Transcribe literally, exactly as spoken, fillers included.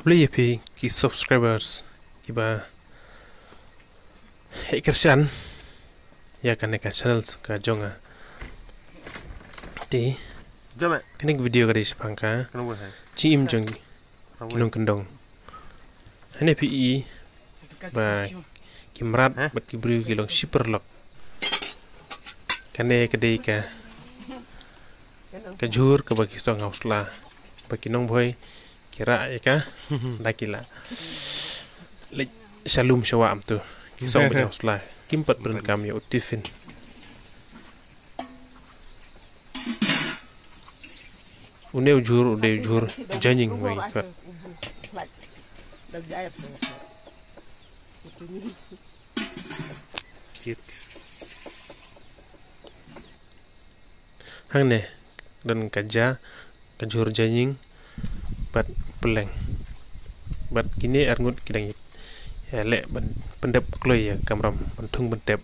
Khublei ïa phi ki subscribers kiba heh kyrshan ïa kane ka channel ka jong nga. Te kane ka video ka dei shaphang ka jingim jong ki nongkyndong. Hangne phi i ba ki mrad bad ki briew ki long shi paralok. Kane ka dei ka ka jhur kaba ki song ha u sla, ba ki nongbhoi ki rah ïa ka da ki la leit sha lum sha wah. Mynta ki song beit ha u sla, kim pat pyndonkam ïa u tiffin. Une u jhur u dei u jhur jaiñing ba ngi khot. Hangne don ka ja, ka jhur jaiñing bad pylleng. Bad kine arngut ki dang ïaleh ban pyndep kloi ïa ka kamram ban thung ban tep.